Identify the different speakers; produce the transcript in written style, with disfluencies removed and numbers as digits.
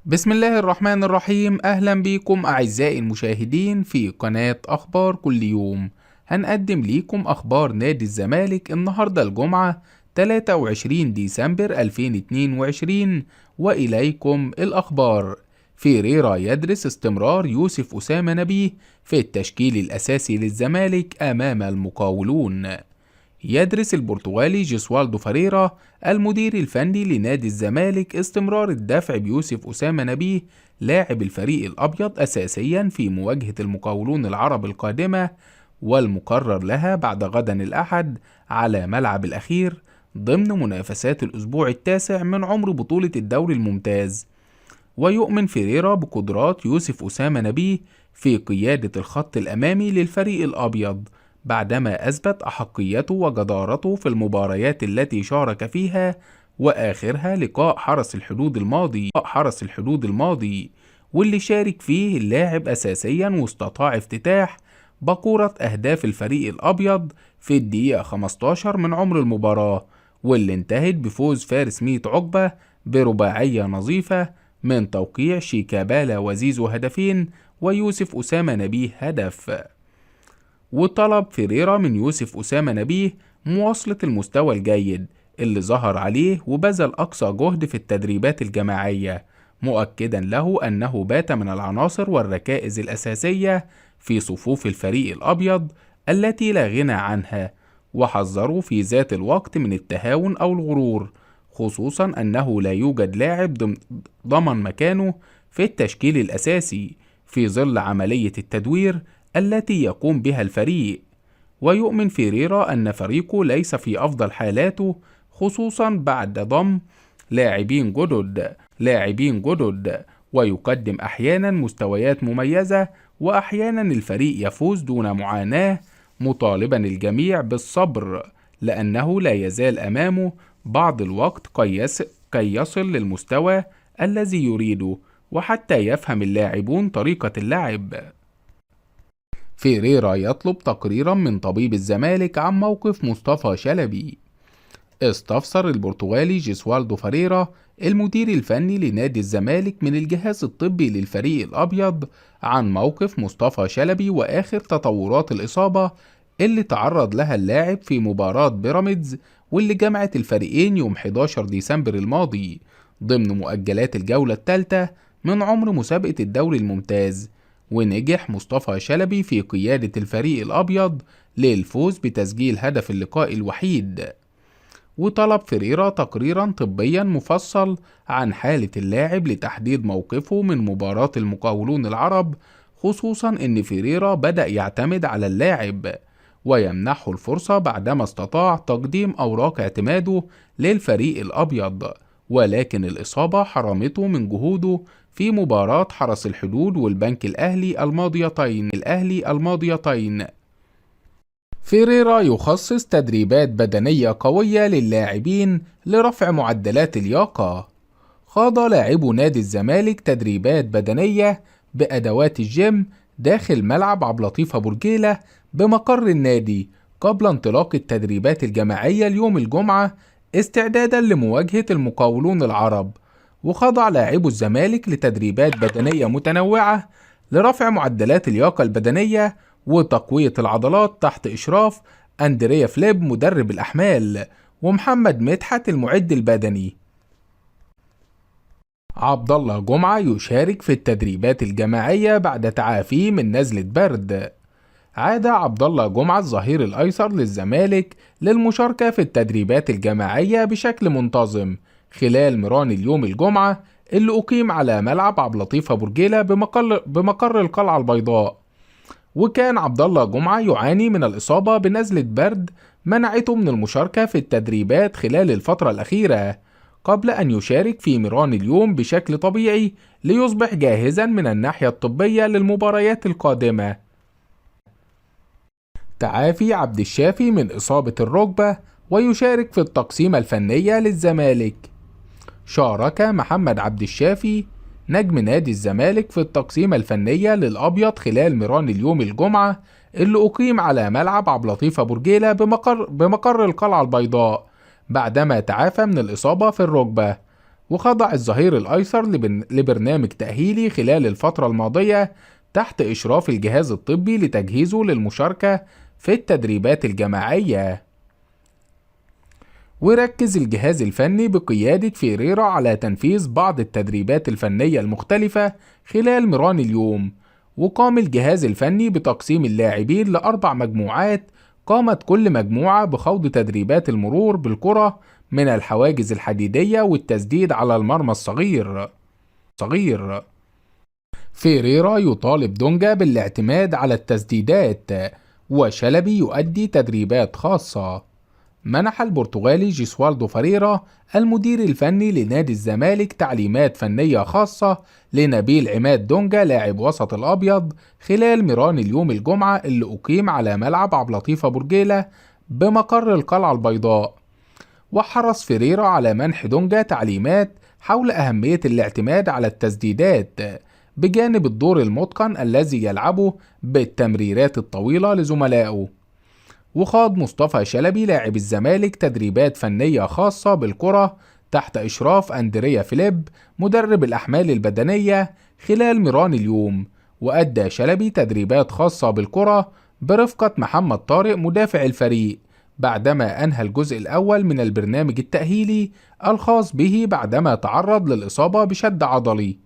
Speaker 1: بسم الله الرحمن الرحيم. أهلا بكم أعزائي المشاهدين في قناة أخبار كل يوم. هنقدم ليكم أخبار نادي الزمالك النهاردة الجمعة 23 ديسمبر 2022، وإليكم الأخبار. فيريرا يدرس استمرار يوسف أسامة نبيه في التشكيل الأساسي للزمالك أمام المقاولون. يدرس البرتغالي جيسوالدو فاريرا المدير الفني لنادي الزمالك استمرار الدفع بيوسف أسامة نبيه لاعب الفريق الأبيض أساسيا في مواجهة المقاولون العرب القادمة والمقرر لها بعد غدا الأحد على ملعب الأخير ضمن منافسات الأسبوع التاسع من عمر بطولة الدوري الممتاز. ويؤمن فيريرا بقدرات يوسف أسامة نبيه في قيادة الخط الأمامي للفريق الأبيض بعدما أثبت أحقيته وجدارته في المباريات التي شارك فيها، وآخرها لقاء حرس الحدود الماضي واللي شارك فيه اللاعب أساسيا واستطاع افتتاح باكورة أهداف الفريق الأبيض في الدقيقة 15 من عمر المباراة، واللي انتهت بفوز فارس ميت عقبة برباعية نظيفة من توقيع شيكابالا وزيزو هدفين ويوسف أسامة نبيه هدف. وطلب فيريرا من يوسف أسامة نبيه مواصلة المستوى الجيد اللي ظهر عليه وبذل أقصى جهد في التدريبات الجماعية، مؤكدا له أنه بات من العناصر والركائز الأساسية في صفوف الفريق الأبيض التي لا غنى عنها، وحذره في ذات الوقت من التهاون أو الغرور، خصوصا أنه لا يوجد لاعب ضمن مكانه في التشكيل الأساسي في ظل عملية التدوير التي يقوم بها الفريق. ويؤمن فيريرا أن فريقه ليس في أفضل حالاته، خصوصا بعد ضم لاعبين جدد، ويقدم أحيانا مستويات مميزة وأحيانا الفريق يفوز دون معاناة، مطالبا الجميع بالصبر لأنه لا يزال أمامه بعض الوقت كي يصل للمستوى الذي يريده وحتى يفهم اللاعبون طريقة اللعب. فيريرا يطلب تقريرا من طبيب الزمالك عن موقف مصطفى شلبي. استفسر البرتغالي جيسوالدو فاريرا المدير الفني لنادي الزمالك من الجهاز الطبي للفريق الأبيض عن موقف مصطفى شلبي وآخر تطورات الإصابة اللي تعرض لها اللاعب في مباراة بيراميدز واللي جمعت الفريقين يوم 11 ديسمبر الماضي ضمن مؤجلات الجولة الثالثة من عمر مسابقة الدوري الممتاز. ونجح مصطفى شلبي في قيادة الفريق الأبيض للفوز بتسجيل هدف اللقاء الوحيد. وطلب فيريرا تقريرا طبيا مفصل عن حالة اللاعب لتحديد موقفه من مباراة المقاولون العرب، خصوصا ان فيريرا بدأ يعتمد على اللاعب ويمنحه الفرصة بعدما استطاع تقديم أوراق اعتماده للفريق الأبيض، ولكن الإصابة حرمته من جهوده في مباراة حرس الحدود والبنك الأهلي الماضيتين. فيريرا يخصص تدريبات بدنية قوية للاعبين لرفع معدلات اللياقة. خاض لاعبو نادي الزمالك تدريبات بدنية بأدوات الجيم داخل ملعب عبد اللطيف أبو رجيلة بمقر النادي قبل انطلاق التدريبات الجماعية اليوم الجمعة استعدادا لمواجهة المقاولون العرب. وخضع لاعبو الزمالك لتدريبات بدنية متنوعة لرفع معدلات اللياقة البدنية وتقوية العضلات تحت إشراف أندريا فليب مدرب الأحمال ومحمد مدحت المعد البدني. عبد الله جمعة يشارك في التدريبات الجماعية بعد تعافيه من نزلة برد. عاد عبد الله جمعة الظهير الأيسر للزمالك للمشاركة في التدريبات الجماعية بشكل منتظم خلال مران اليوم الجمعة اللي أقيم على ملعب عبد اللطيف أبو رجيلة بمقر القلعة البيضاء. وكان عبد الله جمعة يعاني من الإصابة بنزلة برد منعته من المشاركة في التدريبات خلال الفترة الأخيرة، قبل أن يشارك في ميران اليوم بشكل طبيعي ليصبح جاهزا من الناحية الطبية للمباريات القادمة. تعافي عبد الشافي من إصابة الركبة ويشارك في التقسيمة الفنية للزمالك. شارك محمد عبد الشافي نجم نادي الزمالك في التقسيمة الفنية للأبيض خلال ميران اليوم الجمعة اللي أقيم على ملعب عبد اللطيف أبو رجيلة بمقر القلعة البيضاء بعدما تعافى من الإصابة في الركبة. وخضع الظهير الأيسر لبرنامج تأهيلي خلال الفترة الماضية تحت إشراف الجهاز الطبي لتجهيزه للمشاركة في التدريبات الجماعية. وركز الجهاز الفني بقيادة فيريرا على تنفيذ بعض التدريبات الفنية المختلفة خلال مران اليوم. وقام الجهاز الفني بتقسيم اللاعبين لأربع مجموعات، قامت كل مجموعة بخوض تدريبات المرور بالكرة من الحواجز الحديدية والتسديد على المرمى الصغير. فيريرا يطالب دونجا بالاعتماد على التسديدات، وشلبي يؤدي تدريبات خاصة. منح البرتغالي جيسوالدو فاريرا المدير الفني لنادي الزمالك تعليمات فنية خاصة لنبيل عماد دونجا لاعب وسط الأبيض خلال مران اليوم الجمعة اللي أقيم على ملعب عبد اللطيف أبو رجيلة بمقر القلعة البيضاء. وحرص فيريرا على منح دونجا تعليمات حول أهمية الاعتماد على التسديدات بجانب الدور المتقن الذي يلعبه بالتمريرات الطويلة لزملائه. وخاض مصطفى شلبي لاعب الزمالك تدريبات فنية خاصة بالكرة تحت إشراف أندريا فيليب مدرب الأحمال البدنية خلال مران اليوم. وأدى شلبي تدريبات خاصة بالكرة برفقة محمد طارق مدافع الفريق بعدما أنهى الجزء الأول من البرنامج التأهيلي الخاص به بعدما تعرض للإصابة بشد عضلي.